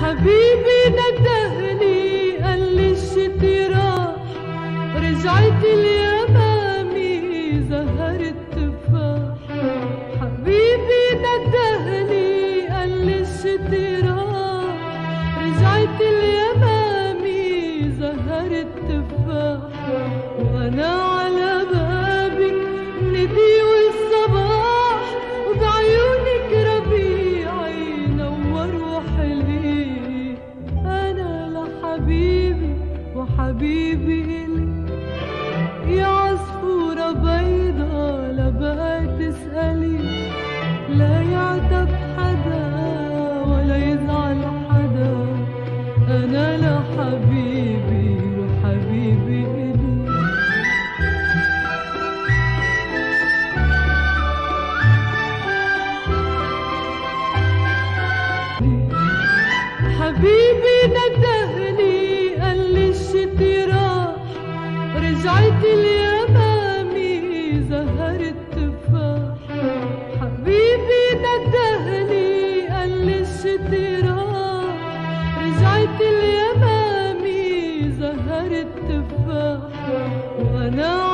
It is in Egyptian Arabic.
حبيبي ندهني قال لي الشتي راح، رجعت اليمامي زهر التفاح. حبيبي ندهني قال لي الشتي راح، رجعت اليمامي زهر التفاح. وانا على بابك ندي والصباح، وبعيونك ربيعي نور وحلي. انا لحبيبي وحبيبي إلي، يا عصفورة بيضة لا بقى تسألي، لا يعتب حدا ولا يزعل حدا، أنا لحبيبي وحبيبي إلي. حبيبي ندهني قال لي الشتي راح، رجعت اليمامي زهر التفاح. حبيبي ندهني قال لي الشتي راح، رجعت اليمامي زهر التفاح. وانا